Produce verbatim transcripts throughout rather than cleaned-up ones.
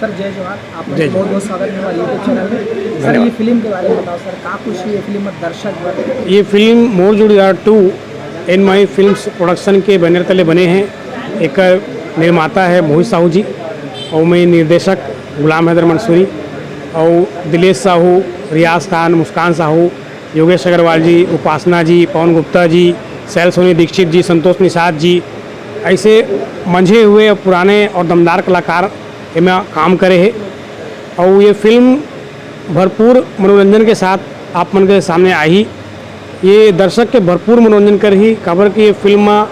Sir, जय जोहार। आप जय बहुत जोहार। बहुत स्वागत है हमारे YouTube चैनल में। सर, धन्यवाद। ये फिल्म के बारे में बताओ सर, का कुछ ये फिल्म में दर्शक बर? ये film Mor Jodidar two N my films production के बैनर तले बने हैं। एकर निर्माता है मोहित साहू जी और मैं निर्देशक गुलाम हैदर मंसूरी और दिलेश साहू, रियाज खान, मुस्कान साहू, योगेश अग्रवाल जी, उपासना जी, पवन गुप्ता जी, सैल सोनी दीक्षित जी, संतोष निषाद जी, ऐसे मंझे हुए पुराने और दमदार कलाकार एमा काम करे हे। और ये फिल्म भरपूर मनोरंजन के साथ आप मन के सामने आही। ये दर्शक के भरपूर मनोरंजन करही, काबर कि ये फिल्म म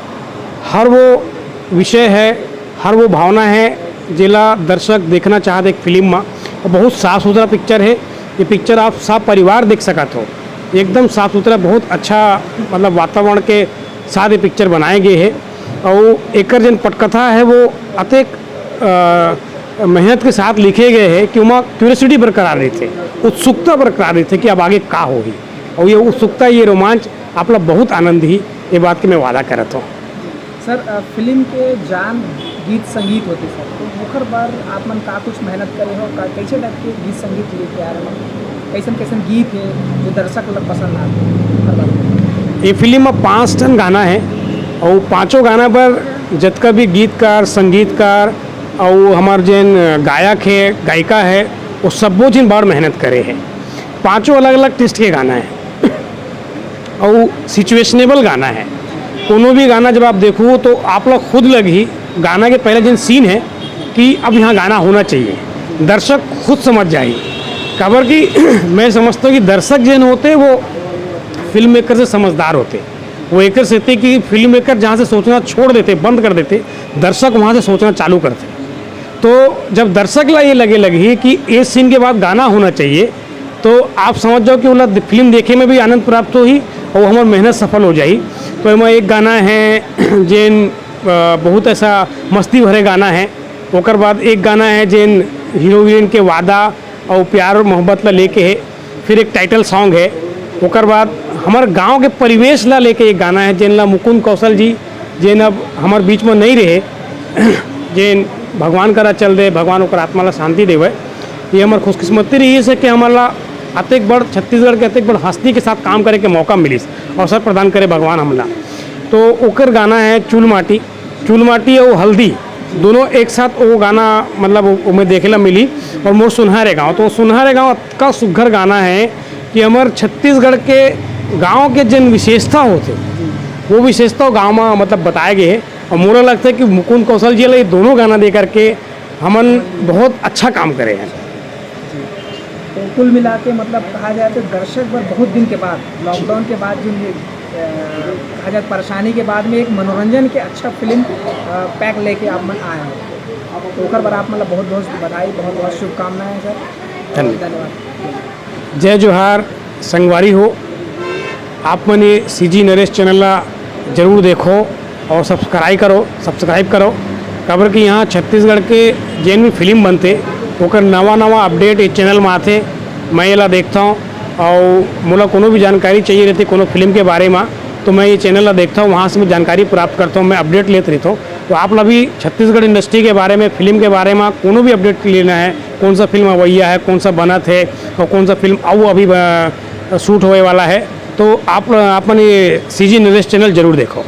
हर वो विषय है, हर वो भावना है, जेला दर्शक देखना चाहत एक फिल्म म। और बहुत साफ सुथरा पिक्चर है। ये पिक्चर आप सब परिवार देख सकत हो। एकदम साफ सुथरा, बहुत अच्छा, मतलब, वातावरण के साथ ये पिक्चर बनाए गए है। और एकर जन पटकथा है, वो अतेक, अ, मेहनत के साथ लिखे गए है कि ओमा क्यूरियोसिटी बरकरार रहिथे, उत्सुकता बरकरार रहिथे कि अब आगे का होही। और ये उत्सुकता, ये रोमांच आप ला बहुत आनंद ही, ये बात के मैं वादा करत हूँ। सर, अ, फिल्म के जान गीत संगीत होथे सर, तो ओकर बर आप मन का कुछ मेहनत करे हो? का, कैसे टाइप के गीत संगीत लेके आ रहे हो? कैसन कैसन गीत है जो दर्शक लोग पसंद आते हैं? ओकर बारे में। ये फिल्म में पाँच ठन गाना है और पाँचों गाना पर जतका भी गीतकार, संगीतकार और हमार जेन गायक है, गायिका है, वो सबो जिन बड़ मेहनत करे है। पाँचों अलग अलग टेस्ट के गाना है। और सिचुएशनेबल गाना है। कोनो भी गाना जब आप देखो तो आप लोग खुद लग ही गाना के पहले जिन सीन है कि अब यहाँ गाना होना चाहिए, दर्शक खुद समझ जाए। काबर कि मैं समझता हूँ कि दर्शक जिन होते वो फिल्म मेकर से समझदार होते। वो एकर से थे कि फिल्म मेकर जहाँ से सोचना छोड़ देते, बंद कर देते, दर्शक वहाँ से सोचना चालू करते। तो जब दर्शक ला ये लगे लगी कि इस सीन के बाद गाना होना चाहिए, तो आप समझ जाओ कि ओला फिल्म देखे में भी आनंद प्राप्त होही और हमार मेहनत सफल हो जाही। तो एमा एक गाना है जेन, अ, बहुत ऐसा मस्ती भरे गाना है। ओकर बाद एक गाना है जेन हीरो हीरोइन के वादा और प्यार मोहब्बत ला लेके है। फिर एक टाइटल सॉन्ग है। ओकर बाद हमार गांव के परिवेश ला लेके एक गाना है जेन ला मुकुंद कौशल जी, जेन अब हमार बीच में नहीं रहे, जेन भगवान करा चल दे, भगवान ओकर आत्मा ला शांति देवे। ये हमार खुशकिस्मती रही है कि हमारा अतेक बड़ छत्तीसगढ़ के अतेक बड़ हस्ती के साथ काम करे के मौका मिलिस, अवसर प्रदान करे भगवान हमला। तो ओकर गाना है चूल माटी। चूल माटी और हल्दी दोनों एक साथ वो गाना, मतलब, वो, वो मैं देखे ला मिली। और मोर सुनहरे गाँव, तो सुनहरे गाँव का सुघर गाना है कि हमार छत्तीसगढ़ के गांव के जिन विशेषता होते, वो विशेषता गांव में, मतलब, बताए गए हैं। और मोला लगता है कि मुकुंद कौशल जी ला ये दोनों गाना दे करके हमन बहुत अच्छा काम करे हैं। तो कुल मिला के, मतलब, कहा जाए तो दर्शक बर बहुत दिन के बाद, लॉकडाउन के बाद जो ये, अ, कहा जाए, परेशानी के बाद में एक मनोरंजन के अच्छा फिल्म, अ, पैक लेके आप मन आए हो, तो ओकर बर आप, मतलब, बहुत बहुत बधाई, बहुत बहुत शुभकामनाएं सर। धन्यवाद। धन्यवाद। जय जोहार संगवारी हो, आप मन ये सीजी नरेश चैनल ला जरूर देखो और सब्सक्राइब करो, सब्सक्राइब करो। काबर कि यहाँ छत्तीसगढ़ के जेन भी फिल्म बनते, ओकर नवा नवा अपडेट ये चैनल में आते। मैं ये ला देखता हूँ और मोला कोनो भी जानकारी चाहिए रहती कोनो फिल्म के बारे में, तो मैं ये चैनल ला देखता हूँ, वहाँ से मैं जानकारी प्राप्त करता हूँ, मैं अपडेट लेते रहता हूँ। तो आप ला भी छत्तीसगढ़ इंडस्ट्री के बारे में, फिल्म के बारे में कोनो भी अपडेट लेना है, कौन सा फिल्म अवैया है, कौन सा बनत है और कौन सा फिल्म अउ अभी ब-, शूट होए वाला है, तो आप, आप मन ये सीजी नरेश चैनल जरूर देखो।